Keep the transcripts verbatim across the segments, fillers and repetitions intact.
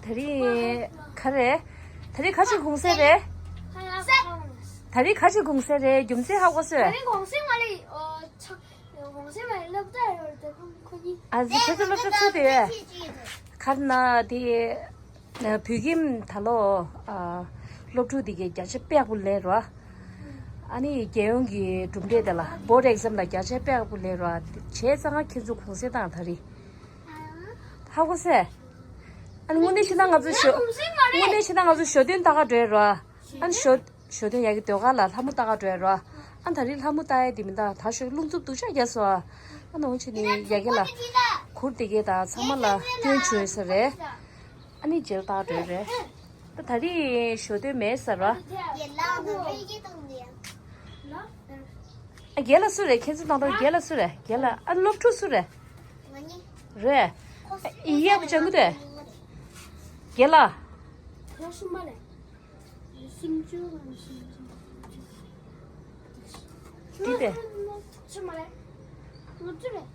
ད་རིང་ག་རེ། ད་རིང་ག་ཅིག་གུང་སེང་རེད། ད་རིང་ག་ཅིག་གུང་སེང་རེད། རྒྱུ་མཚན་ཧ་གོ་སོང་། ད་རིང་གུང་སེང་མ་རེད། ཨོ་ཆ། གུང་སེང་མ་རེད། སློབ་གྲྭ་ཡོད་རེད། ཁོ་གཉིས། ཨ་ཙི་ཁྱེད་ཚོ་སློབ་གྲྭ་ཚུགས་དེ་ཡོད། ག་རེ་ན་དེ། བོད་ཁྱིམ་ད་ལོ། ཨ། སློབ་ཕྲུག་དེ་གའི་བརྒྱ་ཆ་དཔེ་ཡག་པོ་ལེན་རོ། ཨ་ནི་རྒྱལ་ཡོངས་ཀྱི་གྲུབ་འབྲས་དེ་ལ་བོར་ཌི་ཨེག་ཛམ་ལ་བརྒྱ་ཆ་དཔེ་ཡག་པོ་ལེན་རོ། བྱས་ཙང་ཁྱེད་ཚོ་གུང་སེང་བཏང་ད་རེད། ཧ་གོ་སོང་། ཨ་ནི་དངོས་གནས་བྱས་ན་ང་ཚོ་ཞོ། དངོས་གནས་བྱས་ན་ང་ཚོ་ཞོ་སྟོན་ལྟ་ག་འགྲོ་ཡ་རོ། ཨ་ནི་ཞོ། ཞོ་སྟོན་ཡག་གི་ཟློས་གར་ལ་ལྷ་མོ་ལྟ་ག་འགྲོ་ཡ་རོ། ཨ་ད་རིང་ལྷ་མོ་ལྟ་ཡ་དེ་མི་འདུག་ད་ཞོ་རླུང་འཚུབ་སྡུག་ཅག་རྒྱག་སོང་། ཨ་ནི་འོ་ཅི་ནི་ཡ་གི་ལ་གུར་དེ་གའི་དང་ཚང་མ་ལ་སྟོན་བྱོས་ས་རེད། ཨ་ནི་རྗེས་ལ་ལྟ་ག་འགྲོ་ཡ་རེད། ད་ད་རིང་ཞོ་སྟོན་མེད་ས་རོ། ཨ་རྒན་ལགས་སུ་རེད། ཁྱེད་ཚོ་ནང་དུ་རྒན་ལགས་སུ་རེད། རྒན་ལགས། ཨ་སློབ་ཕྲུག་སུ་རེད། རེད། ཡི་གེ་ཡག་པོ་སྦྱང་གི་འདུག་རྒན་ལགས། ཁོ་གསུམ་པ་ལས། སུམ་ཅུ་ལ་སུམ་ཅུ། འདི་དེ། ཆུ་མ་རེད། ལྔ་བཅུ་རེད།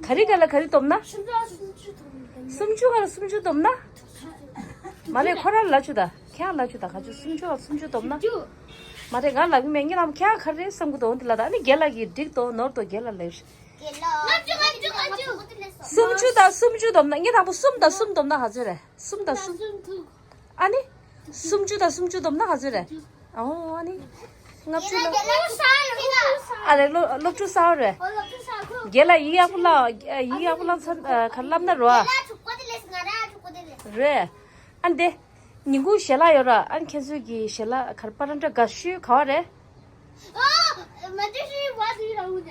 ག་རེ་ག་ལ་ག་རེ་བསྡོམས་ན། སུམ་ཅུ་ལ་སུམ་ཅུ་བསྡོམས་ན། སུམ་ཅུ་ག་ལ་སུམ་ཅུ་བསྡོམས་ན། མ་རེད། ཁོ་རང་ལ་ཆུ་ད། ཁྱེད་ལ་ཆུ་ད། ག་ཆུ་སུམ་ཅུ་ག་ལ་སུམ་ཅུ་བསྡོམས་ན། མ་རེད། ང་ལ་གི་མེད། ངེད་རང་ཁྱེད་ག་རེ་བསམ་གི་འདུག་འོང་དེ་ལ་ད། ཨ་ནི་རྒན་ལགས་ཀྱིས་འགྲིག་འདུག་ནོར་འདུག་རྒན་ལགས་ལབ། ལྔ་བཅུ། ལྔ་བཅུ། ལྔ་བཅུ། སུམ་ཅུ་དང་སུམ་ཅུ་བསྡོམས་ན། ངེད་དང་པོ་གསུམ་དང་གསུམ་བསྡོམས་ན་ག་ཚོད་རེད། གསུམ་དང་གསུམ། ཨ་ནི། སུམ་ཅུ་དང་སུམ་ཅུ་བསྡོམས་ན་ག་ཚོད་རེད། ཨོ་ཨ་ནི། ལྔ་བཅུ་ལ། ཨ་རེད། སློབ་སློབ་ཕྲུག་གསར་པ་རེད། རྒན་ལགས་ཡི་གེ་ཡག་པོ་བསླབ། ཡི་གེ་ཡག་པོ་བསླབ་ཚར། ག་བསླབ་ན་རོ། རེད། ཨ་ནི་དེ། ཉིན་གུང་ཞལ་ལག་ཡོད་ར། ཨ་ནི་ཁྱེད་ཚོས་ཀྱི་ཞལ་ལག་ག་རེ། པ་རན་ཏྲ་དགའ་ཤོས་ག་བ་རེད། ཨོ། མ་འཇུ་ཤི་རི་བ་དུ་ར་འུ་ན།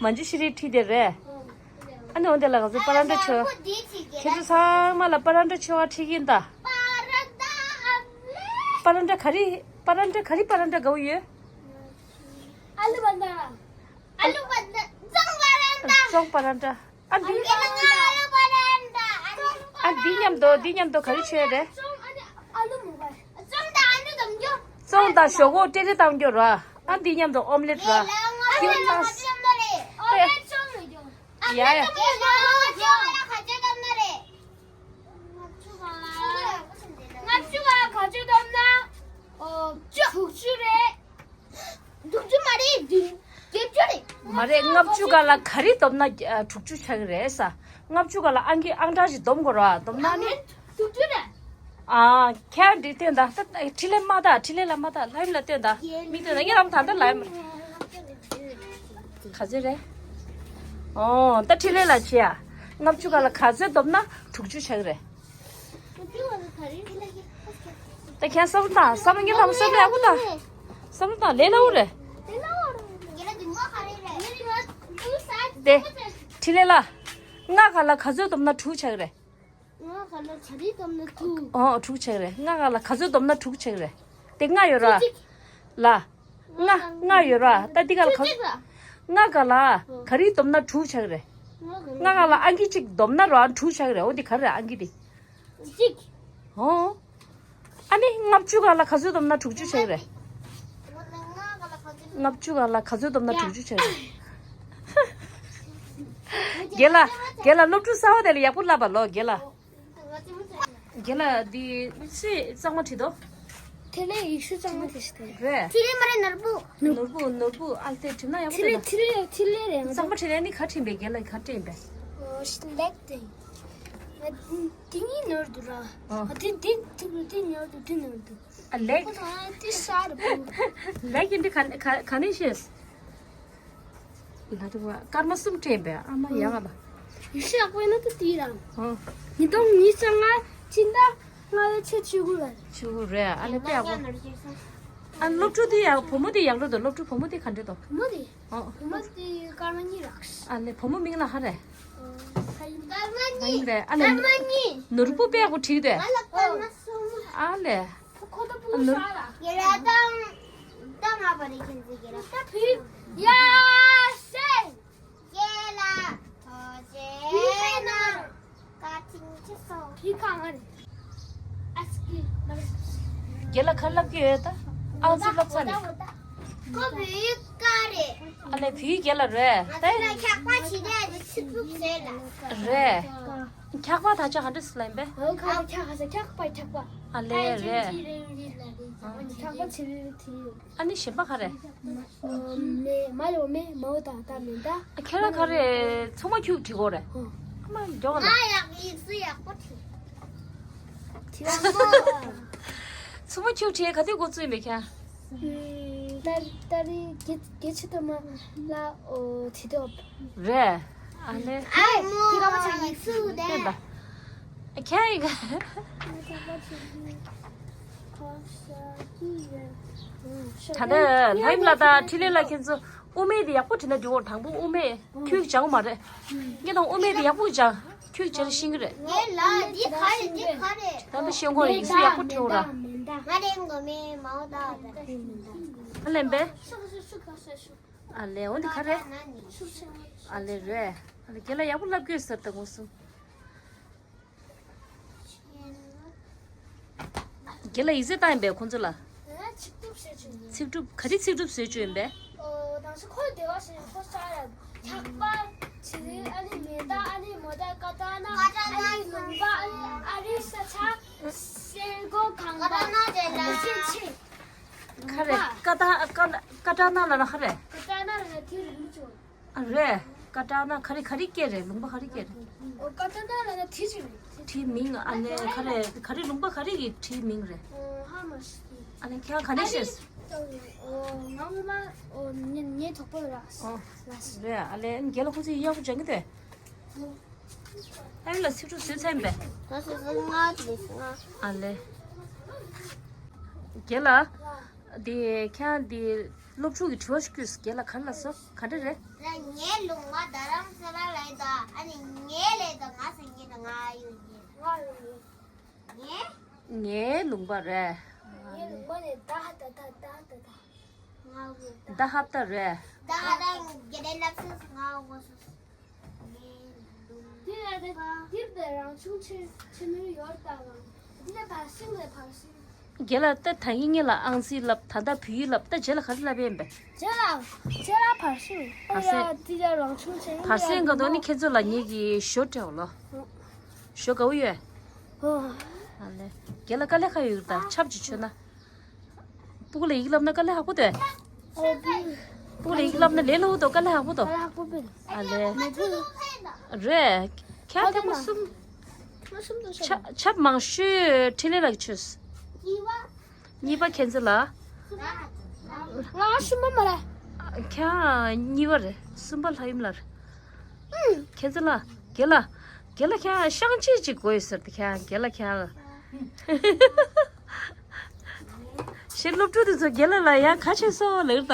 མ་འཇུ་ཤི་རི་ཁྲིད་དེ་རེད། ཨ་ནི་འོ་དེ་ལ་ང་ཚོ་པ་རན་ཏྲ་མཆོད། ཁྱེད་ཚོ་ཚང་མ་ལ་པ་རན་ཏྲ་མཆོད་པ་ཁྲིད་ཀྱིན་ད། པ་རན་ཏྲ་ག་རེ། པ་རན་ཏྲ་ག་རེ། པ་རན་ཏྲ་དགའ་བོ་ཡོད། ཨ་ལུ་པ་རན་ཏྲ། ཨ་ལུ་པ་རན་ཏྲ། བཙོང་པ་རན་ཏྲ། བཙོང་པ་རན་ཏྲ། ཨ་འདི། ཨ་འདི་མཉམ་དུ། འདི་མཉམ་དུ་ག་རེ་མཆོད་རེད། བཙོང་དང་ཞོག་ཁོག་ཏྲེ་ཏྲེ་བཏང་རྒྱུ་ར། ཨ་འདི་མཉམ་དུ་ཨོམ་ལེ་ཊི་ར། ཡ་ཡ། ལྔ་བཅུ་ག་ག་ཚོད་བསྡོམས་ན། ཨོ། དྲུག་ཅུ་རེད། དྲུག་ཅུ་མ་རེད། བདུན། བརྒྱད་ཅུ་རེད། མ་རེད། ལྔ་བཅུ་ག་ལ་ག་རེ་བསྡོམས་ན། ཨ། དྲུག་ཅུ་ཆགས་ཀྱི་རེད་ས། ལྔ་བཅུ་ག་ལ་ཨང་ཀི་ཨང་གྲངས་ཤིག་བསྡོམས་དགོས་ར། བསྡོམས་ན་ནི། དྲུག་ཅུ་རེད། ཨ། ཁྱེད་འདི་སྟོན་ད། ད་འཕྲིན་ལས་མ་ད། འཕྲིན་ལས་ལ་མ་ད། ལྷ་ཡུམ་ལ་སྟོན་ད། མིག་སྟོན་ད། ངེད་རང་ད་ད་ལ་ཡུམ། ག་ཚོད་རེད། ཨོ། ད་འཕྲིན་ལས་ལ་བྱེད་ཡ། ལྔ་བཅུ་ག་ལ་ག་ཚོད་བསྡོམས་ན་དྲུག་ཅུ་ཆགས་ཀྱི་རེད། ད་ཁྱེད་བསམ་བློ་བཏང་། བསམ་བློ། ངེད་ལ་བསམ་བློ་ཡག་པོ་བཏང་། བསམ་བློ་བཏང་། ལས་སླ་བོ་རེད། དེ། འཕྲིན་ལས་ལ། ལྔ་ག་ལ་ག་ཚོད་བསྡོམས་ན་དྲུག་ཆགས་ཀྱི་རེད། ལྔ་ག་ལ་ག་རེ་བསྡོམས་ན་དྲུག་ཨོ། དྲུག་ཆགས་ཀྱི་རེད། ལྔ་ག་ལ་ག་ཚོད་བསྡོམས་ན་དྲུག་ཆགས་ཀྱི་རེད། དེ་ལྔ་ཡོད་ར། ལ། ལྔ། ལྔ་ཡོད་ར། ད་འདི་ག་ལ་ག། ལྔ་ག་ལ་ག་རེ་བསྡོམས་ན་དྲུག་ཆགས་ཀྱི་རེད། ལྔ་ག་ལ་ཨང་ཀི་གཅིག་བསྡོམས་ན་ར་དྲུག་ཆགས་ཀྱི་རེད། འོ་འདི་ག་རེ་རེད། ཨང་ཀི་འདི། གཅིག་ཨོ། ཨ་ནི་ལྔ་བཅུ་ག་ལ་ག་ཚོད་བསྡོམས་ན་དྲུག་ཅུ་ཆགས་ཀྱི་རེད། ལྔ་བཅུ་ག་ལ་ག་ཚོད་བསྡོམས་ན་དྲུག་ཅུ་ཆགས་ཀྱི་རེད། རྒན་ལགས། རྒན་ལགས། སློབ་ཕྲུག་གསར་པ་དེ་ལ་ཡག་པོ་བསླབ་པ་ལོ། རྒན་ལགས། རྒན་ལགས། འདི་ཚིག་གཙང་མ་བྲིས་འདུག་དེ་ལས་ཡིག་ཆ་གཙང་མ་དེ་ཞིག་དེ་རེད། ཐིག་ལེ་མ་རེད། ནོར་བུ། ནོར་བུ། ནོར་བུ། ཨ་ལྟས་བྲིས་ན་ཡག་པོ་ཐིག་ལེ། འདུག་ཐིག་ལེ། ཐིག་ལེ་རེད། གཙང་མ་བྲིས་ལས་ནི་ག་བྲིས་པས། རྒན་ལགས་ག་བྲིས་པས། ཨོ། ལེགས་ཏེ། དེ་གཉིས་ནོར་འདུག་ར། ཨ། དེ་དེ་དེ་དེ་ནོར་འདུག་དེ་ནོར་འདུག་ཨ་ལེགས། ཁོ་ད་དེ་ས་རེད་པ། ལེགས་ཡིན་དེ་ག་ག་ག་ནས་ཤེས། ང་དེ་བ་སྐར་མ་གསུམ་སྤྲད་པས། ཨ་མ་ཡག་ལ། ཡེ་ཤེས་ཡག་པོ་ཡིན་ན་ད་དེ་རང་། ཨ། ཉིས་སྟོང་ཉི་ཤུ་རྩ་ལྔ་སྤྱི་ཟླ་ལྔ་པའི་ཚེས་བཅུ་དགུ་ལ། བཅུ་དགུ་རེད། ཨ་ལེ་དཔེ་ཡག་པོ། ཨ། སློབ་ཕྲུག་དེ་ཡག་བུ་མོ་དེ་ཡག་རེད་འདུག་སློབ་ཕྲུག་བུ་མོ་དེ་ག་འདྲ་འདུག་བུ་མོ་དེ། ཨ། བུ་མོ་དེ་སྐར་མ་གཉིས་རག་ཨ་ལེ་བུ་མོ་མིང་ལ་ཧ་རེ། སྐར་མ་གཉིས། ཧ་ཡིན་རེད། ཨ་ལེ། སྐར་མ་གཉིས། ནོར་བུ་དཔེ་ཡག་པོ་བྲིས་འདུག་ང་ལ་སྐར་མ་གསུམ། ཨ་ལེ། ཁོ་ད་བུ་མོ་ནོར་ས་ར། ཡ་ལ་ཏང་ཏང་ཨ་བ་རེ་ཁྱེད་ཚོས་ཀྱི་ར། ད་བུ་ཡ་སེ། རྒན་ལགས། ཐོ་ཅེ་ནོར། བཀའ་དྲིན་ཆེ་སོང་། ཁྱི་གང་ང་རེད། ཨ་སྐྱི་མ་རེད། རྒན་ལགས་ག་རེ་ལབ་ཀྱི་ཡོད་ད། ཨང་རྩིས་ལབ་ཚར་ནས། ཁོ་བོད་ཡིག་ག་རེད། ཨ་ལེ་བོད་ཡིག་རྒན་ལགས་རེད་ད། ང་ཚོ་ལ་ཁྱག་པ་བྱེད་ཡ་རེད། ཚིག་ཚུགས་ཟེར་ལ། རེད། འཁྱག་པ་ད་ཆ་ག་འདྲ་སུ་ལ་ཡིན་པས། འོ་ཁ་འཁྱག་ཁ་ས་འཁྱག་པ་འཁྱག་པ། ཨ་ལེ་རེད། འཁྱག་པ་ཆེ་རེ་རེ་དེ་ཡོད། ཨ་ནི་གཞན་པ་ག་རེ། མེ་མ་ཡོ་མེ་མའོ་ད་ད་མེ་ད། ཁྱེད་རང་ག་རེ་ཚོང་མ་ཁྱུག་བྲིས་གོ་རེད། ཨ་མ་མགྱོགས་ན། ང་ཡག་ཡིག་གཟུགས་ཡག་པོ་བྲིས། བྲིས་པ་མོ། ཚོང་མ་ཁྱུག་བྲིས་ག་དུས་འགོ་བཙུགས་ཡིན་པས་ཁྱེད། ད་ད་རེས་རྒྱལ་རྒྱལ་སྤྱི་དུ་མ་ལ་འོ་དེ་དོ། རེད། ཨ་ལེ། ཨ་མོ་དེ་ག་པ་ཆགས་ཡིག་གཟུགས་དེ། ཁྱེད་ཡིན་ག། ད་ལྟ་ལྷ་ཡུམ་ལགས་དང་འཕྲིན་ལས་ལགས་ཁྱེད་ཚོ་དབུ་མེད་དེ་ཡག་པོ་བྲིས་ན་འགྲིག་གོ་དང་པོ་དབུ་མེད་ཁྱུག་སྦྱང་མ་རེད། ངས་དང་དབུ་མེད་དེ་ཡག་པོ་སྦྱང་ཁྱུག་སྦྱར་ཤེས་ཀྱི་རེད། ངས་ལ་འདི་ག་རེད་འདི་ག་རེད། ད་ལྟ་ཤེས་གོ་ཡིག་གཟུགས་ཡག་པོ་བྲིས་གོ་ར། ང་རེད་མགོ་མེད་མའོ་ད། ཨ་ལེ་འབེ། ཨ་ལེ་འོ་འདི་ག་རེད། ཨ་ལེ་རེད། ཨ་ལེ་རྒན་ལགས་ཡག་པོ་ལབ་དགོས་ཟེར་ད་ངོ་སུ། རྒན་ལགས་ཡིག་ཚད་བཏང་ཡིན་པས་ཁོང་ཚོ་ལ། ཚིག་གྲུབ་ཟེར་བྱུང་། ཚིག་གྲུབ་ག་རེ་ཚིག་གྲུབ་ཟེར་བྱུང་ཡིན་པས། ཨོ་དང་སུ་ཁོ་བདེ་བ་ཟེར་ཁོ་ས་ཡ། ཆག་པ། ཚིག་ཨ་ནི་མེ་ད་ཨ་ནི་མོ་ད་ཀ་ཏ་ན་ཨ་ནི་ལུང་པ་ཨ་ནི་ཨ་རི་ས་ཆ། སེར་གོ་གང་པ། ཀ་ཏ་ན་དེ་ལ། ཆེ་ཆེ། ཁ་རེ་ཀ་ཏ་ཀ་ཀ་ཏ་ན་ལ་ན་ཁ་རེ། ཀ་ཏ་ན་ལ་ན་དེ་རིང་བྱུང་། ཨ་རེད། ཀ་ཏ་ན་ག་རེ་ག་རེ་སྐད་རེད། ལུང་པ་ག་རེ་སྐད་རེད། ཨོ་ཀ་ཏ་ན་ལ་ན་དེ་ཅི་རེད། དེའི་མིང་ཨ་ནི་ག་རེ་ག་རེ་ལུང་པ་ག་རེ་གི་དེའི་མིང་རེད། ཨོ་ཧ་མ་ཤི། ཨ་ནི་ཁྱེད་རང་ག་ནས་ཤེས། ཨོ་ང་ངོ་མ་ཨོ་ངའི་ངའི་གྲོགས་པོ་ར། ཨོ་ལ་ཤི། རེད། ཨ་ལེ་རྒན་ལགས་ཁོང་ཚོ་ཡག་པོ་སྦྱང་གི་འདུག་ཨ་ལ་ཚིག་གྲུབ་བཟོས་ཚར་ཡིན་པས། ད་སོ་སོ་ང་དེ་ང་། ཨ་ལེ། རྒན་ལགས། དེ་ཁྱེད་རང་དེ་སློབ་ཕྲུག་གི་དྲི་བ་ཞིག་བསྐུར་སོང་། རྒན་ལགས་ག་རེ་ལབ་སོང་། ག་འདྲ་རེད། ད་ངའི་ལུང་པ་རྡ་རམ་ས་ལ་ལ་ཡིན་ད། ཨ་ནི་ངའི་ལས་ད་ང་ཟེར་ངེས་ད་ང་ཡོད་ངེས། ངའི་ལུང་པ་རེད། ངའི་ལུང་པ་ནི་ད་ད་ད་ད་ད་ད། ད་ཧབ་ཏ་རེད། ད་ཧ་ཏ་རེད། ད་ཧ་ཏ་རེད། དེ་ལ་དེ་དེ་རང་བྱུང་ཆེ་ཆེ་མོ་ཡོད་ད་ལ། དེ་ལ་བར་སྲིང་ལ་བར་སྲིང་། རྒན་ལགས་ད་ད་ཡིན་ངེས་ལ་ཨང་རྩིས་ལབ། ད་ད་བོད་ཡིག་ལབ། ད་རྗེས་ལ་ག་རེ་ལབ་ཡིན་པས། རྗེས་ལ་རྗེས་ལ་བར་སྲིང་། བར་སྲིང་། ཨོ་ཡ་དེ་ལ་རང་བྱུང་ཆེ་བར་སྲིང་ག་དོ་ནི་ཁྱེད་ཚོ་ལ་ངེད་ཀྱི་ཞོ་སྤྲད་འོ་ལོ། ཞོ་དགའ་བོ་ཡོད། ཨོ། ཨ་ལེ། རྒན་ལགས་དཀའ་ལས་ཁག་ཡོད་ད་ཆབ་ཅིག་མཆོད་ན། སྤུ་གུ་ལ་ཡིག་བསླབ་ན་དཀའ་ལས་ཁག་པོ་དེ། སྤུ་གུ་ལ་ཡིག་བསླབ་ན་ལས་སླ་པོ་དོ་དཀའ་ལས་ཁག་པོ་དོ། དཀའ་ལས་ཁག་པོ་དེ། ཨ་ལེ། རེད། ཁྱེད་ཐེངས་མ་གསུམ། ཆ་ཆབ་མང་ཤོས་འཕྲིན་ལས་ལགས་ཀྱིས་མཆོད། གཉིས་པ་ཁྱེད་ཚོ་ལ། ང་གསུམ་པ་མ་རེད། ཁྱེད་གཉིས་པ་རེད། གསུམ་པ་ལྷ་ཡུམ་ལགས་རེད། ཁྱེད་ཚོ་ལ། རྒན་ལགས། རྒན་ལགས་ཁྱེད་ཤང་ཆེ་ཅིག་དགོས་ཡོད་ཟེར་ཏེ་ཁྱེད་རྒན་ལགས་ཁྱེད་ལ། ཞེས་སློབ་ཕྲུག་དེ་ཚོ་རྒན་ལགས་ལ་ཡང་ག་ཆེ་སོ་ལེགས་ད།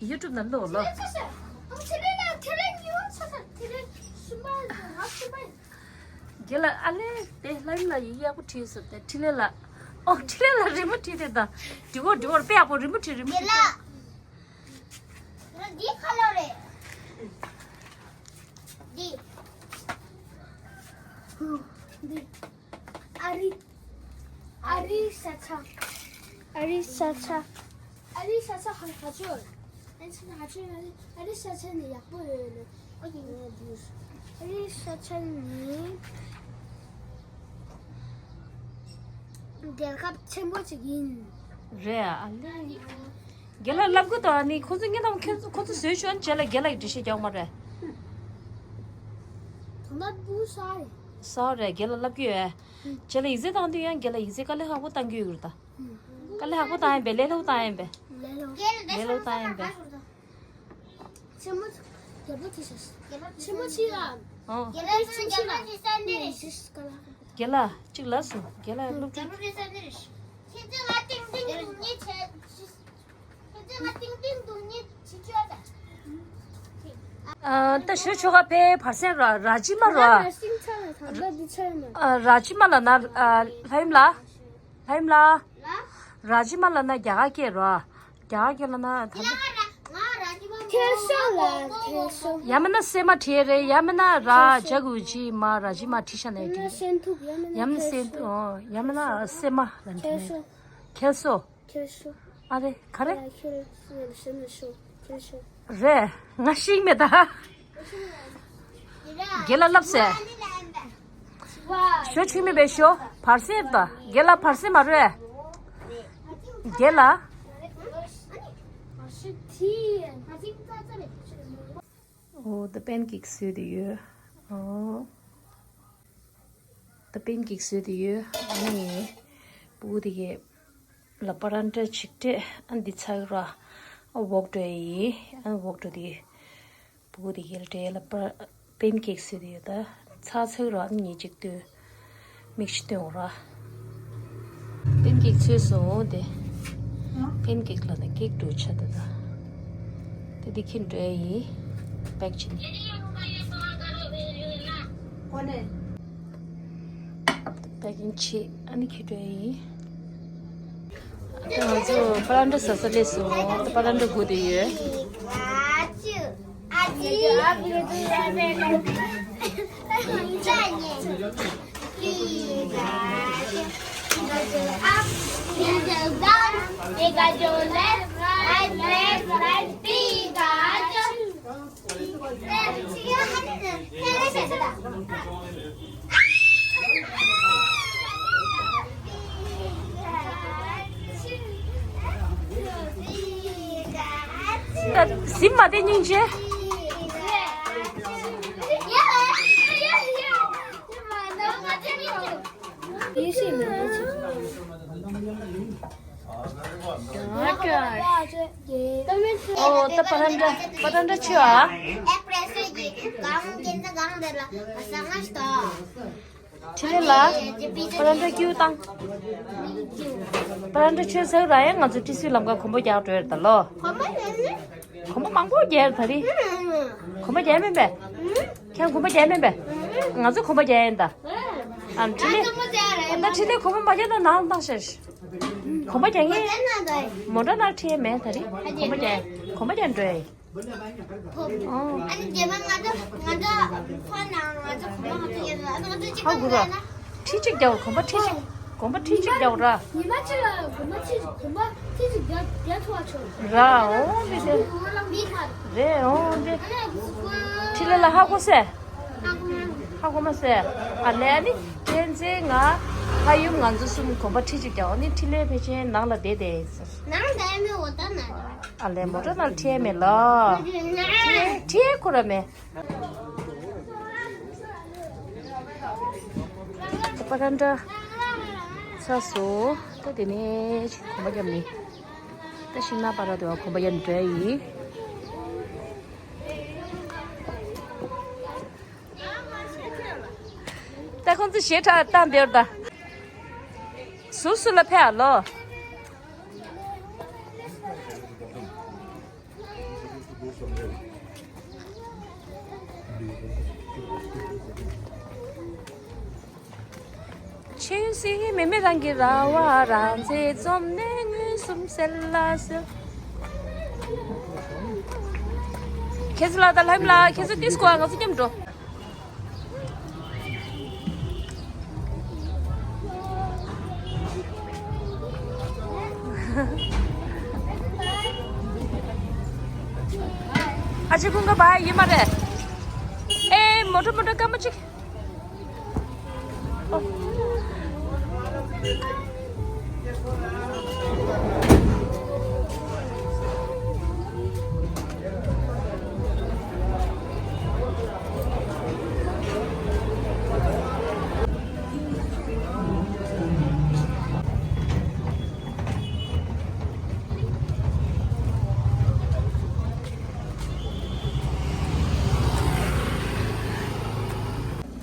ཡུ་ཊུབ་ནང་ལོ་ལོ། རྒན་ལགས་ཨ་ལེ་དེ་ལྷ་ཡུམ་ལགས་ཡིག་ཡག་པོ་བྲིས་སོང་དེ་འཕྲིན་ལས་ལགས། ཨོ་འཕྲིན་ལས་ལགས་རི་མོ་བྲིས་དེ་ད། འགྲིག་གོ་འགྲིག་གོ་དཔེ་ཡག་པོ་རི་མོ་བྲིས་རི་མོ་བྲིས། རྒན་ལགས། འདི་ཁ་ལོ་རེད། འདི། འདི། ཨ་རི། ཨ་རི་ས་ཆ། ཨ་རི་ས་ཆ། ཨ་རི་ས་ཆ་ཧ་ཧ་ཅོ། ཨ་ཆ་ཧ་ཅོ་ཨ་རི་ཨ་རི་ས་ཆ་ནི་ཡག་པོ་ཡོད་ནི། ཨ་རི་ས་ཆ་ནི་རྒྱལ་ཁབ་ཆེན་པོ་ཅིག་ཡིན། རེད་ཨ་ལེ། རྒན་ལགས་ལབ་གི་འདུག་ཨ་ནི་ཁོ་ཚོ་ངེད་དང་ཁོ་ཚོ་ཁོ་ཚོ་བཟོས་ཆོག་ཨ་ནི་རྗེས་ལ་རྒན་ལགས་ཀྱི་འགྲེལ་བཤད་རྒྱག་མ་རེད། ད་ལྟ་བུ་ས་རེད། ས་རེད་རྒན་ལགས་ལབ་གི་ཡོད། རྗེས་ལ་ཡིག་ཚད་བཏང་དུས་ཡང་རྒན་ལགས་ཡིག་ཚད་དཀའ་ལས་ཁག་པོ་བཏང་གི་ཡོད་གི་རེད་ད། དཀའ་ལས་ཁག་པོ་བཏང་ཡིན་པས་ལས་སླ་པོ་བཏང་ཡིན་པས། ལས་སླ་པོ། ལས་སླ་པོ་བཏང་ཡིན་པས། ཆེན་མོ་རྒྱལ་པོ་དེ་ཟེར། ཆེན་མོ་ཆེ་ལ། ཨོ། རྒྱལ་པོ་ཆེན་ཆེ་ལ། རྒན་ལགས་གཅིག་ལབ་སོང་རྒན་ལགས་སློབ་ཕྲུག་ཁྱེད་ཚོ་ང་ཏིང་ཏིང་འདུག་ཉེ་ཆེ། ཁྱེད་ཚོ་ང་ཏིང་ཏིང་འདུག་ཉེ་ཆེ་ཆོས་ད། ཨ་ད་ཞུ་ཆོག་ག་པའི་བར་སེང་ར་ར་ཇི་མ་ར། ཨ་ར་ཇི་མ་ལ་ན་ཨ་ལྷ་ཡུམ་ལ། ལྷ་ཡུམ་ལ། ར་ཇི་མ་ལ་ན་རྒྱ་གར་སྐད་ར། རྒྱ་གར་སྐད་ལ་ན་ད་ལྟ། ཐེ་སོ་ལ་ཐེ་སོ། ཡ་མ་ན་སེ་མ་བྲིས་རེད་ཡ་མ་ན་ར་ཇ་གུ་ཇི་མ་ར་ཇི་མ་བྲིས་ཤ་ནས་བྲིས། ཡ་མ་ན་སེན་ཐུག་ཡ་མ་ན་ཡ་མ་ན་སེ་མ་ལ་ཐེ་སོ། ཁེལ་སོ། ཁེལ་སོ། ཨ་རེ་ག་རེ། ཁེལ་སོ་ཁེལ་སོ། རེད་ང་ཤེས་མེད་ད། རྒན་ལགས་ལབ་ཟེར། ཞོ་ཆུ་མི་བེ་ཞོ་བར་སེར་ད། རྒན་ལགས་བར་སེར་མ་རེད། རྒན་ལགས། ཨོ་ད་པན་ཀེག་བཟོས་ཏེ་ཡོད། ཨོ་ད་པན་ཀེག་བཟོས་ཏེ་ཡོད། ཨ་ནི་སྤུ་གུ་དེ་གས་ལ་པ་རན་ཏྲ་ཅིག་སྤྲད། ཨ་འདི་ཚག་ར། ཨ་འོག་འགྲོ་ཡི། ཨ་འོག་འགྲོ་དེ། སྤུ་གུ་དེ་གས་ལ་སྤྲད་ལ་པ་པན་ཀེག་བཟོས་ཏེ་ཡོད། ད་ཚག་ཚག་ར། ཨ་ནི་ཉིས་གཅིག་ཏུ། མིག་ཤི་སྟོན་འོ་ར། པན་ཀེག་ཚོས་སོང་དེ། པན་ཀེག་ལ་ནི་ཀེག་འགྲོ་ཆ་ད་ད། དེ་དེ་ཁྱི་འགྲོ་ཡི། པེག་ཆེན། པེག་ཆེན་ཆེ། ཨ་ནི་ཁྱི་འགྲོ་ཡི། ད་ང་ཚོ་པ་རན་ཏྲ་ཟ་ས་སླེབས་སོང་། ད་པ་རན་ཏྲ་སྒུག་བསྡད་ཡོད། Pikachu up, Pikachu down, Pikachu left, right, left, right, Pikachu. ཟིན་མ་བསྡད་སྙིང་རྗེ། ཨོ་ད་པ་རན་ཏྲ་པ་རན་ཏྲ་ཆུ་ཨ། ཁྲི་ལེ་ལ། པ་རན་ཏྲ་ཀྱུ་བཏང་། པ་རན་ཏྲ་ཆུ་ཟེར་ར་ཡང་ང་ཚོ་ཏི་སུའི་ལམ་ཁ་གོམ་པ་རྒྱག་འགྲོ་ཡ་ད་ལོ། གོམ་པ་མང་པོ་རྒྱག་ད་རེད། གོམ་པ་རྒྱག་མིན་པས། ཁྱེད་གོམ་པ་རྒྱག་མིན་པས། ང་ཚོ་གོམ་པ་རྒྱག་ཡིན་ད། ཨ་ཁྲི་ལེ། ད་ཁྲི་ལེ་གོམ་པ་མ་རྒྱག་ན་ནང་བཏང་ཤག་གོམ་པ་རྒྱག་ངེས། མོ་ཊ་ནང་ཁྲིད་ཡ་མེད་ད་རེད། གོམ་པ་རྒྱག་གོམ་པ་རྒྱག་འགྲོ་ཡ་ཡིན། ཨོ། ཨ་ནི་རྗེས་མ་ང་ཚོ་ང་ཚོ་ཕོན་ནང་ང་ཚོ་གོམ་པ་ང་ཚོ་རྒྱག་ཨ་ནི་ང་ཚོ་གཅིག་ཧ་གོ་ར། ཁྲི་གཅིག་རྒྱག་གོམ་པ་ཁྲི་གཅིག་གོམ་པ་ཁྲི་གཅིག་རྒྱག་ར། ཉི་མ་གཅིག་ལ་གོམ་པ་ཁྲི་གཅིག་གོམ་པ་ཁྲི་གཅིག་རྒྱག་རྒྱག་ཐུབ་པ་བྱུང་། ར་ཨོ་འདི་དེ། མི་ཁ། རེད་ཨོ་འདི། ཨ་ནི་ཁྲི་ལེ་ལ་ཧ་གོ་སེ། ཧ་གོ་མ་སོང་། ཨ་ལས་ཨ་ནི་བསྟན་འཛིན་ང་ཕ་ཡུམ་ང་ཚོ་གསུམ་གོམ་པ་ཁྲི་གཅིག་རྒྱག་ཨ་ནི་ཁྲི་ལེ་ཕལ་ཆེར་ནང་ལ་བསྡད་བསྡད་ཟེར། ནང་བསྡད་མི་འོ་ད་ན། ཨ་ལས་མོ་ཊ་ནང་ཁྲིད་མེད་ལ། ཁྲིད་ཁྲིད་ཁོ་ར་མེད། པ་རན་ཏྲ་ཚ་སོ། ད་དེ་ནས་གོམ་པ་རྒྱབ་ནི། ད་ཤིང་ནགས་པ་ར་དེ་བ་གོམ་པ་རྒྱབ་འགྲོ་ཡིན། ད་ཁོང་ཚོ་ཞེ་དྲག་བཏང་བསྡད་ཡོད་ད། ཟུར་ཟུར་ལ་ཕེབས་ཨ་ལོ། ཆོས་སྲིད་མི་མེད་རང་གི་ར་བ། རང་ཚེ་འཛོམས་ནས་མངོན་སུམ་གསལ་ལ་གསོལ། ཁྱེད་ཚོ་ལ་ད་ལྷ་ཡུམ་ལ་ཁྱེད་ཚོ་ཏིས་ཀོ་ང་ཚོ་མཉམ་འགྲོ། ཨ་ཅེ་ཁོང་ག་བ་ཡིན་མ་རེད། ཨེ་མོ་ཊ་མོ་ཊ་སྐར་མ་གཅིག་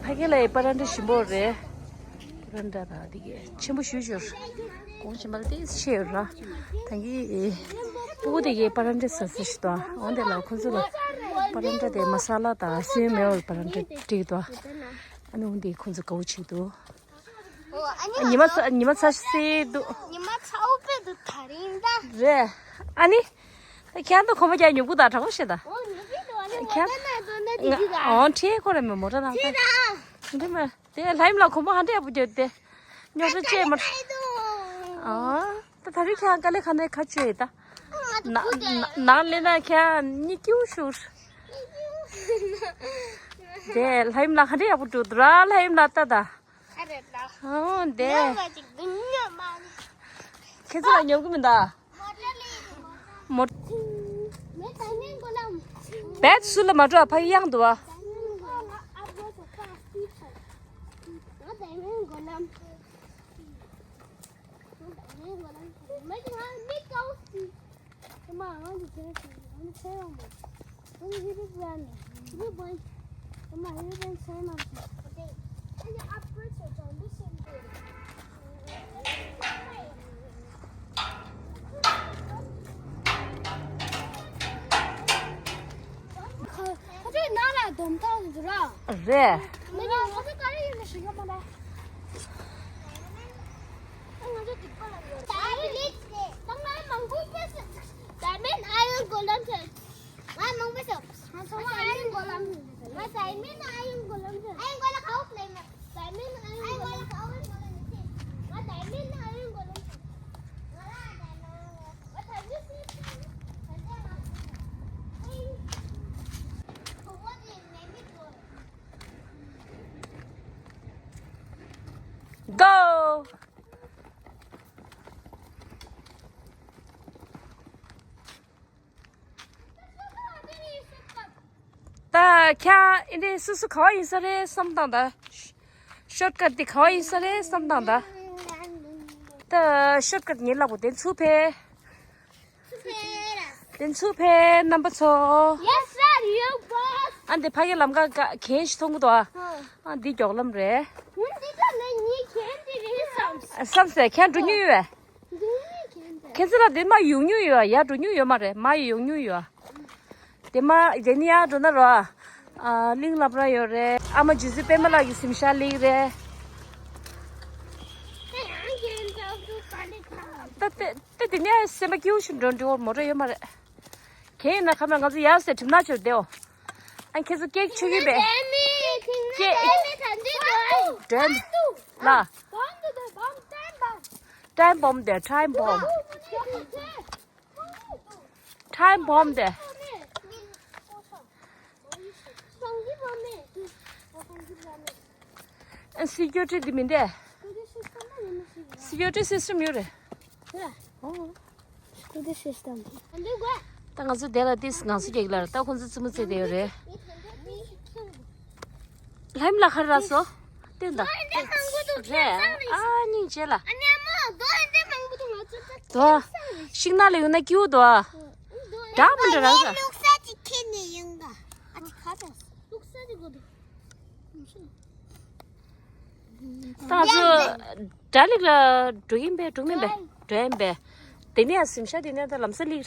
ཕ་གི་ལ་ཡི་པ་ར་འདྲ་ཞིམ་པོ་རེད། པ་ར་འདྲ་ར་དེ་གས་ཆེན་པོ་ཞུ་ཞུ། གོང་ཞིམ་པ་ལ་ཏིས་ཆེ་ཡོད་ར། ད་གི་སྤུ་གུ་དེ་གས་པ་ར་འདྲ་ཟ་ཟ་ཞིག་དང་འོན་ཏེ་ལ་ཁོ་ཚོ་ལ་པ་ར་འདྲ་དེ་མ་ས་ལ་དང་སོན་མེད་པར་པ་ར་འདྲ་བསྒྲིགས་དང་། ཨ་ནི་འོན་ཏེ་ཁོ་ཚོ་དགའ་བོ་བྱེད་འདུག་ཨོ། ཨ་ནི་ཉི་མ་ཚ་ཉི་མ་ཚ་སེ་འདུག་ཉི་མ་ཚ་འོ་པེ་འདུག་ད་རིང་ད། རེད། ཨ་ནི། ཁྱེད་ཚོ་གོམ་པ་རྒྱག་མྱུར་པོ་དང་དྲག་པོ་བྱེད་ད། ཨོ་ཉི་མ་ཚ་འདུག་ཨ་ནི་ང་ཨོ་ཁྲིད་ཁོ་རེ་མོ་ཊ་ནང་ད། ཁྲིད་ད། འདི་མ་དེ་ལྷ་ཡུམ་ལ་གོམ་པ་ཧ་འདྲ་ཡག་པོ་རྒྱབ་དེ། རྙོག་དྲ་བཅས་མ། ཨོ། ད་ད་རིང་ཁྱེད་དཀའ་ལས་ཁ་ནས་ཁ་བཅོས་ད། ནང་ནང་སླེབས་ན་ཁྱེད་གཉིད་སྐྱིད་པོ་ཤོར། དེ་ལྷ་ཡུམ་ལགས་ག་འདྲ་ཡག་པོ་འགྲོ་འདུག་ར། ལྷ་ཡུམ་ལགས་ལྟ་ད། ཨ་རེད་ད། ཨོ་དེ། ཉོ་བ་ཅིག་འདུག་ཉོ་མ་རེད། ཁྱེད་ཚོ་ལ་ཉོབ་གི་མི་འདུག་མོ། བེད་སུ་ལ་མ་འགྲོ་ཕ་གི་གཡང་འདུག་བ། ཁ་ཁ་ཆོས་ནང་ལ་སྡོམ་ཐག་འཛུགས་ར། རེད། ང་ཚོ་ཁ་ཆོས་ག་རེ་ཡིན་ལ་ཞིག་ཡོད་མ་རེད། ང་ཚོ་སྡིག་པ་ལ་ཡོད། ད་རེས་ལས་ད་ང་མང་པོ་ཕེབས་སོང་། Diamond iron golem ཐོན། ང་མང་པོ་ཕེབས་སོང་། ང་ཚོ་iron golem། ང་diamond iron golem ཐོན། Iron golem ག་པར་ལས་ན། Diamond iron golem། ང་diamond iron golem ཐོན། ང་ལ་diamond། ང་diamond། Go! ད་ཁྱེད་ཨེ་འདྲས་སོ་སོ་ག་བ་ཡིན་ས་རེད་བསམ་བཏང་ད། ཤོཊ་ཀཊ་དེ་ག་བ་ཡིན་ས་རེད་བསམ་བཏང་ད། ད་ཤོཊ་ཀཊ་ངའི་ལག་པ་དེ་ཚུར་ཕེབས། དེ་ཚུར་ཕེབས་རྣམ་པ་ཚོ། Yes sir, you boss. ཨ་འདི་ཕ་གི་ལམ་ཁ་ག་གན་ཞིག་མཐོང་གི་འདུག་ཨ། ཨ་འདི་མགྱོགས་ལམ་རེད། འདི་ད་ནི་ངའི་གན་དེ་རེད་བསམ། བསམ་སེ་ཁྱེད་འགྲོ་མྱོང་ཡོད་པས། ཁྱེད་ཚོ་ལ་དེ་མ་ཡོང་མྱོང་ཡོད། ཡར་འགྲོ་མྱོང་ཡོད་མ་རེད། མ་ཡོང་མྱོང་ཡོད། དེ་མ་དེ་ནི་ཡར་འགྲོ་ན་རོ། ཨ་གླིང་བླ་བྲང་ཡོད་རེད། ཨ་མ་རྗེ་བཙུན་པད་མ་ལགས་ཀྱི་གཟིམ་ཤག་གླིང་རེད། ད་དེ་ད་དེ་ནི་སེམས་པ་སྐྱིད་པོ་ཞིག་འགྲོ་འགྲོ་བར་མོ་རེ་ཡོད་མ་རེད། གན་ཡིན་ན་ཁ་མ་ང་ཚོ་ཡར་སེ་གྲིབ་ནག་ཆེར་བསྡད་འོ། ཨ་ཁྱེད་ཚོ་ཀེག་མཆོད་ཀྱི་པས། ཀེག་ཌན་ལ། ཊའིམ་བོམ་དེ་ཊའིམ་བོམ། ཊའིམ་བོམ་དེ། ཨ་སི་ཀིའུ་རི་ཊི་དེ་མིན་ཏེ། སི་ཀིའུ་རི་ཊི་སིས་ཊེམ་ཡོད་རེད། ཨོ། སི་ཀིའུ་རི་ཊི་སིས་ཊེམ། ད་ང་ཚོ་དེ་ལ་ཏིས་ང་ཚོ་རྒྱག་ལ་ད་ཁོང་ཚོ་རྩིས་མོ་རྩེ་དེ་ཡོད་རེད། ལྷམ་ལ་ཁར་ར་སོ། བསྟན་ད། རེད། ཨ་སྙིང་རྗེ་ལ། དོ། ཤིང་ནགས་ལ་ཡོད་ན་སྐྱིད་པོ་དོ། འདྲ་མི་འདྲ་རང་ད། ལུག་ས་ཅིག་ཁྱེར་ནས་ཡོང་ག་ཨ་ཅི་ཁ་ཏོ། ལུག་ས་ཅིག་གོ་དོ། ད་ང་ཚོ་གྲ་ལིག་ལ་འགྲོ་ཡིན་པས་འགྲོ་མིན་པས་འགྲོ་ཡིན་པས། དེ་ནས་ཡང་གཟིམ་ཤག་དེ་ནས་ད་ལམ་སང་ལིག་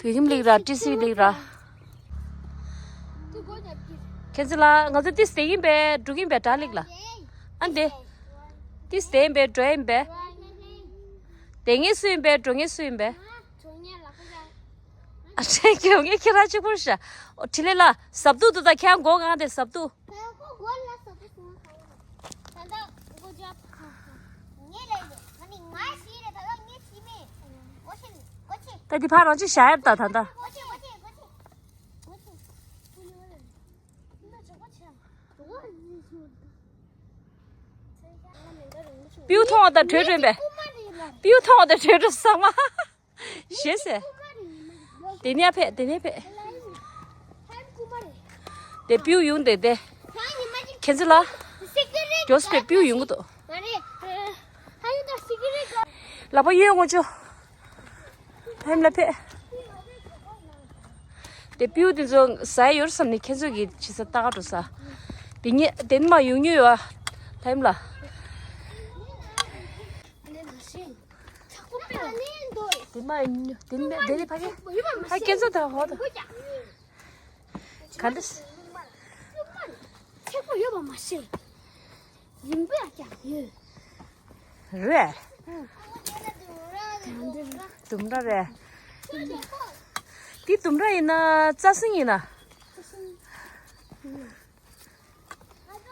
བོད་ཁྱིམ་ལིག་ར་ཏི་སི་ལིག་ར། ཁྱེད་ཚོ་ལ་ང་ཚོ་ཏིས་དེ་ཡིན་པས་འགྲོ་གིན་པས་གྲ་ལིག་ལ། ཨ་འདི། ཏིས་དེ་ཡིན་པས་འགྲོ་ཡིན་པས། དེ་ངེས་སུ་ཡིན་པས་འགྲོ་ངེས་སུ་ཡིན་པས། ཨ་ཁྲེན་ཁྱོད་ངས་ཁྱེད་རང་གཅིག་པུར་བཞག་འོ་ཁྲི་ལེ་ལ་ཟབ་ཏུ་ཏུ་ད་ཁྱེད་མགོ་གང་དེ་ཟབ་ཏུ། ད་འདི་ཕར་རང་ཅི་བཞག་ཡབ་ད་ད་ད། པིའུ་མཐོང་བ་དང་བྲོས་བྲོས་པས། པིའུ་མཐོང་བ་དང་བྲོས་བྲོས་ཟ་མ། ཞེས་ཟེར། དེ་ནས་ཕེབས་དེ་ནས་ཕེབས། དེ་པིའུ་ཡོང་དེ་དེ། ཁྱེད་ཚོ་ལ། མགྱོགས་པའི་པིའུ་ཡོང་གི་འདུག་ལག་པ་གཡོན་ངོ་ཅོ། ཧེམ་ལ་ཕེབས། དེ་པིའུ་དེ་ཚོ་ཟ་ཡ་ཡོད་བསམ་ནས་ཁྱེད་ཚོ་གི་ཇི་ས་ལྟ་ག་འགྲོ་ས། དེ་ཉེ་དེ་ནི་མ་ཡོང་མྱོང་ཡོད་ཨ། ཧེམ་ལ། དེ་མ་ཡིན་དེ་མ་དེ་ནི་ཕ་གི་ཕ་སྐད་ཚོ་དང་ཧོ་དང་། ག་འདྲ། ཚེག་པོ་ཡོད་པ་མ་ཤེས། རིང་པོ་ཡང་ཀྱང་ཡོད། རེད། ལྡུམ་ར་རེད། འདི་ལྡུམ་ར་ཡིན་ན་རྩྭ་སྲིན་ཡིན་ན།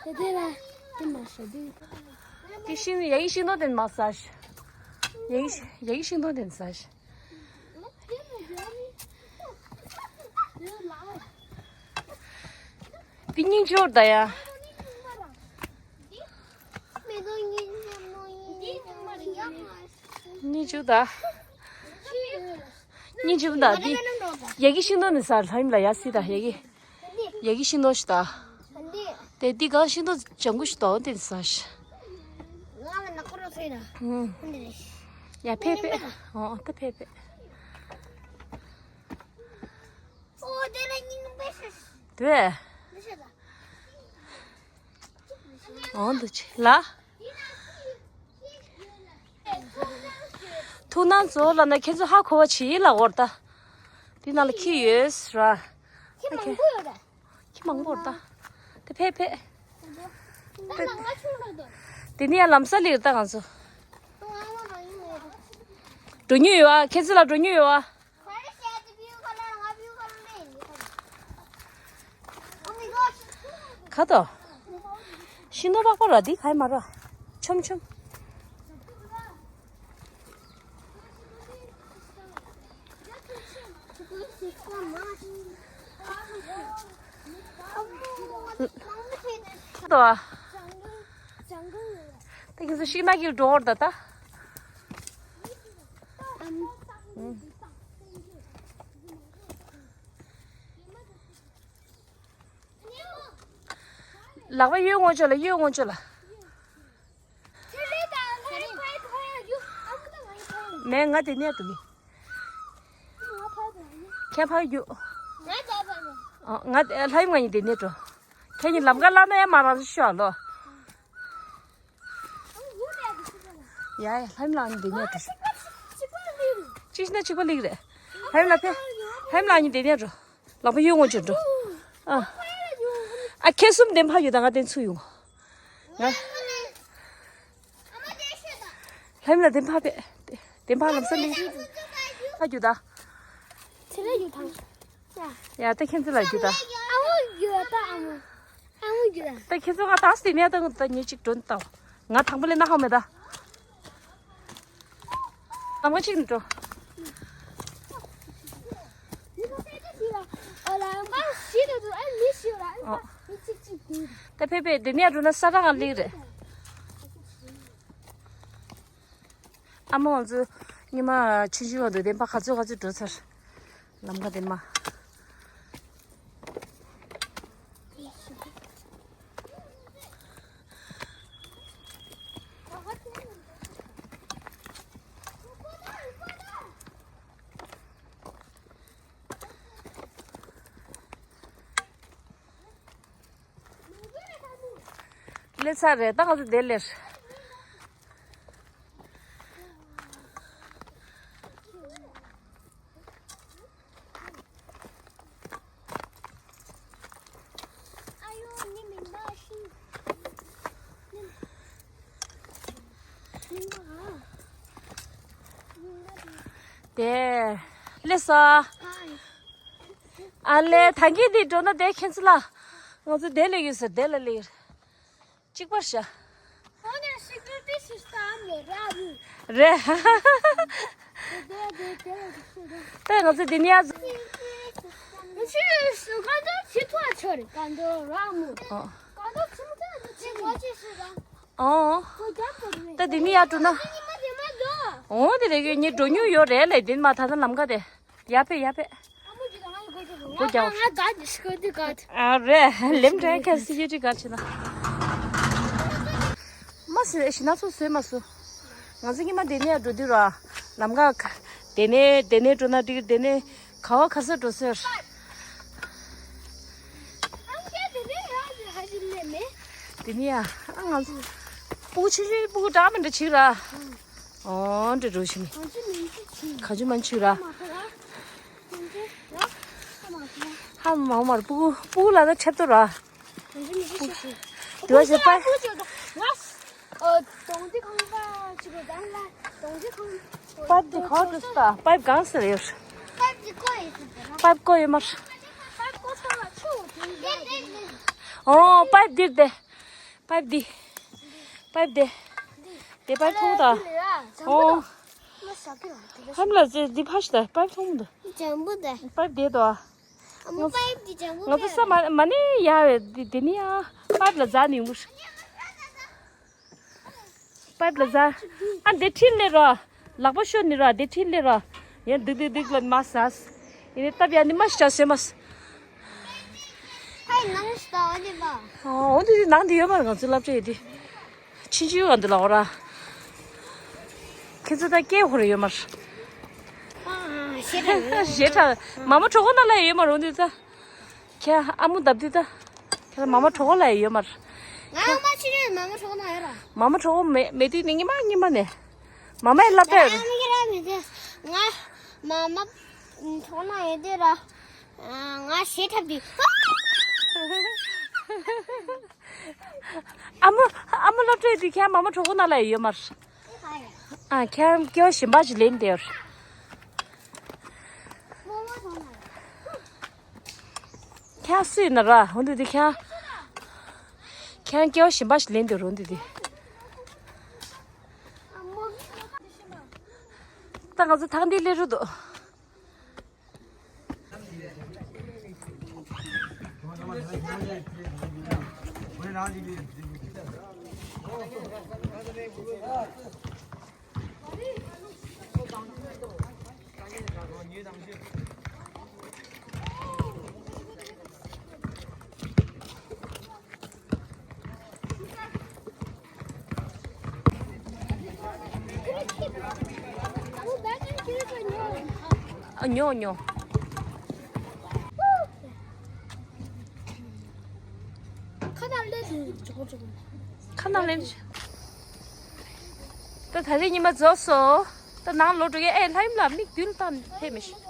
དེ་དེ་ལ་དེ་མ་ཤེས་དེ། དེ་ཤིང་ཡ་ཡི་ཤིང་སྡོང་དེ་མ་ཟ་ཤ། ཡ་ཡི་ཤིང་སྡོང་དེ་ཟ་ཤ། དེ་ལ་དེ་ལ་དེ་ལ་དེ་ལ། འདི་སྙིང་རྗེ་པོ་ད་ཡ། སྙིང་རྗེ་པོ་ད། སྙིང་རྗེ་པོ་ད་འདི། ཡ་གི་ཤིང་ཏོག་ནི་ཟ་ལྷ་ཡིན་ལ་ཡ་སི་ད་ཡ་གི། ཡ་གི་ཤིང་ཏོག་ཞིག་ད། དེ་འདི་གང་ཤིང་ཏོག་ལྗང་གུ་ཞིག་ད་འོ་དེ་ཟ་ཞིག་ཡ་ཕེབས་ཕེབས། འོ་ད་ཕེབས་ཕེབས། དེ། འོང་འདུག་ཅི་ལ། ཐུགས་སྣང་ཚོ་ལ་ན་ཁྱེད་ཚོ་ཧ་གོ་བ་བྱེད་ལ་འོར་ད། འདི་ནང་ལ་ཁྱི་ཡོད་ར། ཁྱི་མང་པོ་ཡོད་ར། ཁྱི་མང་པོ་འོར་ད། དེ་ཕེབས་ཕེབས། དེ་ནི་ཡང་ལམ་སང་སླེབས་ད་ང་ཚོ། འགྲོ་མྱོང་ཡོད་ཨ། ཁྱེད་ཚོ་ལ་འགྲོ་མྱོང་ཡོད་ཨ། ཁ་དོ། ཤིང་ནོར་པགས་པ་ར་འདི་ག་ཡི་མ་ར། ཆོམ་ཆོམ། ཁ་དོ། ད་ཁྱེད་ཚོ་ཤིང་ནགས་ཀྱི་འགྲོ་འོར་ད་ད། ལག་པ་གཡོན་ངོ་ཅོ་ལ་གཡོན་ངོ་ཅོ་ལ། མེད་ང་དེ་ནས་འགྲོ་གི། ཁྱེད་ཕར་རྒྱུག་ང་ལྷ་ཡུམ་ང་གཉིས་དེ་ནས་འགྲོ། ཁྱེད་གཉིས་ལམ་ཁ་བརླག་ན་ཡང་མ་རང་ཤོག་ལོ། ཡ་ཡ་ལྷམ་ལགས་ནི་འདི་ནས་འགྲོ། གཅིག་ན་གཅིག་པ་ལིག་རེད། ལྷམ་ལགས་ཕེ། ལྷམ་ལགས་ནི་འདི་ནས་འགྲོ། ལག་པ་གཡུག་ངོ་ཅོ་འགྲོ། ཨ། ཨ་ཁྱེད་གསུམ་དེ་ཕ་ཡུ་ད་ང་དེ་ཚུ་ཡོང་། ང་། ལྷམ་ལགས་དེ་ཕ་ཕེ། དེ་ཕ་ལམ་སང་ལིག་ཕ་ཡུ་ད། ཚེ་རིང་ཡུ་ཐང་། ཡ་ད་ཁྱེད་ཚོ་ལ་རྒྱུ་ད། ཨ་མོ་རྒྱུ་ད་ཨ་མོ། ཨ་མོ་རྒྱུ་ད། ད་ཁྱེད་ཚོ་ང་ད་སི་ནས་ད་ད་ཉེ་གཅིག་འགྲོ་ད། ང་དང་པོ་ལས་ན་ཧ་མེ་ད། ལམ་ཁ་གཅིག་ནས་འགྲོ། ད་ཕེ་ཕེ་འདི་ནས་འགྲོ་ན་ས་ར་ག་ལིག་རེད། ཨ་མ་ང་ཚོ་ཉི་མ་ཆུང་ཆུང་བ་འདུག་བདེན་པ་ག་ཚོད་ག་ཚོད་འགྲོ་ཚར། ལམ་ཁ་དེ་མ། ལེ་ཚ་རེད་ད་ང་ཚོ་དེ་ལེར། དེ་ལེ་ས། ཨ་ལེ་ད་གིན་དེ་འགྲོ་ན་དེ་ཁྱེད་ཚོ་ལ་ང་ཚོ་དེ་ལེ་ཡོད་ཟེར་དེ་ལ་ལེར། གཅིག་པར་བྱ། ཨོ་ན་ཤིག་ཏུ་ཏི་ཤི་སྟ་མེ་ར་རུ། རེད། དེ་དེ་དེ་དེ་ད་ང་ཚོ་འདི་ནས་ཡར། ཤི་སུ་ག་འདྲ་ཆི་ཐོ་ཆོ་རེ་ག་འདྲ་ར་མོ། ཨོ། ག་འདྲ་ཆི་མོ་ད་ཆི་གོ་ཆི་ཤི་ར། ཨོ། གོ་རྒྱབ་གོ་རེ། ད་འདི་ནས་ཡར་འགྲོ་ན། ཨོ་དེ་རེ་གི་ཉི་འགྲོ་མྱོང་ཡོད་རེད་ལེ་འདི་མ་ད་ད་ལམ་ཁ་དེ། ཡ་ཕེ་ཡ་ཕེ། སྒོ་རྒྱག་ཨ་རེད། ལེམ་དྲན་ཁ་སི་ཡུ་ཏི་ག་ཆེ་ན། མ་སི་ཞི་ན་སོ་སོས་མ་སུ། ང་ཚོ་ཉི་མ་དེ་ནས་འགྲོ་དུས་ར། ལམ་ཁ་དེ་ནས་དེ་ནས་འགྲོ་ན་འགྲིག་དེ་ནས་ག་བ་ག་ས་འགྲོ་ཟེར། དེ་ནས་ཡ་ཨ་ང་ཚོ། སྤུ་གུ་ཆུང་ཆུང་སྤུ་གུ་འདྲ་མི་འདྲ་བྱེད་ར། ཨོ་འདྲ་འགྲོ་བཞིན། ག་ཅུ་མ་འཆུ་ར། ཧ་མ་མར་སྤུ་གུ་སྤུ་གུ་ལ་ད་ཆབ་ཏོ་ར། དུ་བ་ཞེ་པ། པའིབ་དེ་ག་བར་འགྲོ་སྟ། པའིབ་གང་ཟེར་ཡོད། པའིབ་བཀོ་ཡོད་མར། ཨོ་པའིབ་འདིར་དེ། པའིབ་འདི། པའིབ་དེ། དེ་པའིབ་མཐོང་ད། ཨོ། ཧམ་ལ་ཟེར་འདི་ཕ་ཤི་ད་པའིབ་མཐོང་མི་འདུག་འཇམ་པོ་དེ། པའིབ་དེ་དོ། ཨ་མོ་པའིབ་དེ་ཅང་པོ་ང་ཚོ་ས་མ་མ་ནི་ཡ་བས་དེ་དེ་ནི་ཡ་པའིབ་ལ་ཛ་ནི་ཡོང་གི་རེད། པའིབ་ལ་ཛ། ཨ་འདི་ཁྲིད་ལེ་རོ། ལག་པ་ཤོར་ནི་རོ་འདི་ཁྲིད་ལེ་རོ། ཡ་འདུག་འདུག་འདུག་ལ་མ་ཟ། ཡིན་ནི་སྟབས་ཡ་ནི་མ་ཤ་ཟོས་མ། ཧའི་ནང་ཞིག་ད་འོ་ནི་མ། ཨོ་འདི་ནང་འདི་ཡོད་མ་རེད། ང་ཚོའི་སློབ་གྲྭ་ཡི་འདི། ཕྱིན་ཆད་ཡོད་འདི་ལ་འོ་ར། ཁྱེད་ཚོ་ད་སྐད་ཧོ་རེ་ཡོད་མ་རེད། ཞེ་དྲག་མ་མོ་གྲོགས་པོ་ན་ལ་ཡོད་མ་རེད་འོ་འདི་ད། ཁྱེད་ཨ་མོ་བརྡབ་དུས་ད། ཁྱེད་མ་མོ་གྲོགས་པོ་ལ་ཡོད་མ་རེད། ང་མ་ཕྱིན་ཆད་མ་མོ་གྲོགས་པོ་ན་ཡོད་ར། མ་མོ་གྲོགས་པོ་མེད་མེད་དུས་ནི་ཉི་མ་ཉི་མ་ནས། མ་མའི་སློབ་གྲྭ་ཡོད་རེད། ང་མ་མ་གྲོགས་ན་ཡོད་དུས་ར། ང་ཞེ་ཐབས་དུས། ཨ་མོ་ཨ་མོ་སློབ་གྲྭའི་དུས་ཁྱེད་མ་མོ་གྲོགས་པོ་ན་ལ་ཡོད་མ་རེད། ཨ་ཁྱེད་སྐྱེ་བ་གཞན་པ་ཞིག་ལེན་བསྡད་ཡོད་རེད། ཁྱེད་སུ་ཡིན་ན་ར་འོ་འདི་དེ་ཁྱེད། ཁྱེད་སྐྱེ་བ་གཞན་པ་ཞིག་ལེན་བསྡད་ཡོད་རེད་འོ་འདི་དེ། ད་ང་ཚོ་ཐང་འདི་སླེབས་རེད་འདུག་ཨ་ཉོ་ཉོ། ཁ་ནང་ལས་དུ་ཅོག་ཅོག་ཁ་ནང་ལས། ད་ད་རེས་ཉི་མ་རྫོགས་སོང་། ད་ནང་ལོག་འགྲོ་གི། ཨེ་ལྷ་ཡུམ་ལགས་མིག་མདུན་ལ་བལྟ་ནས་ཕེབས་མི་ཤེས།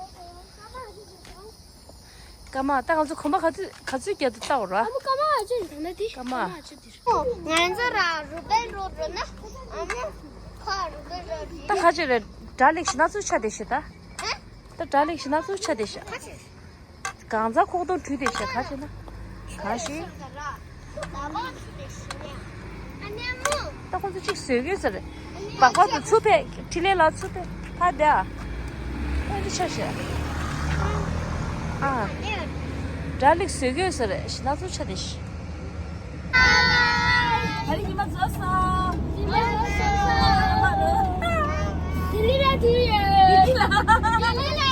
སྐར་མ་ད་ང་ཚོ་གོམ་པ་ག་ཚོད་ག་ཚོད་རྒྱག་ཏུ་ལྟ་བ་ར། ཨ་མོ་སྐར་མ་ཨ་ཅེ་རེད་ན་དེ། སྐར་མ། སྐར་མ་ཨ་ཅེ་དེ་རེད། ང་ཚོ་ར་རུ་པེ་རོ་འགྲོ་ན་ཨ་མོ་ཁ་རུ་པེ་རོ་རེད། ད་ག་ཅེ་རེད། དགྲ་ལེགས་ཤི་ན་ཚུར་ཆ་དེ་ཤི་ད། ད་དགྲ་ལེགས་ཤི་ན་ཚུར་ཆ་དེ་ཤི། གང་ཚ་ཁོག་སྟོང་བྲུས་དེ་ཤི་ག་ཅེ་ན། ག་ཤི། ད་ཁོ་ཚོ་གཅིག་བཟོས་གི་ཟེར། སྦག་སྦག་ཏུ་ཚུར་ཕེབས། འཕྲིན་ལས་ལགས་ཚུར་ཕེབས། ཕ་བདེ་ཨ། ཨེ་འདི་ཆ་ཤས། ཨ། དགྲ་ལེགས་བཟོས་གི་ཟེར། ཤི་ན་ཚུར་ཆ་དེ་ཤི། ད་རེས་ཉི་མ་རྫོགས་སོང་། ཉི་མ་རྫོགས་སོང་། ལྡི་ལི་ལ་དེ་ཡོད། ལྡི་ལི་ལ།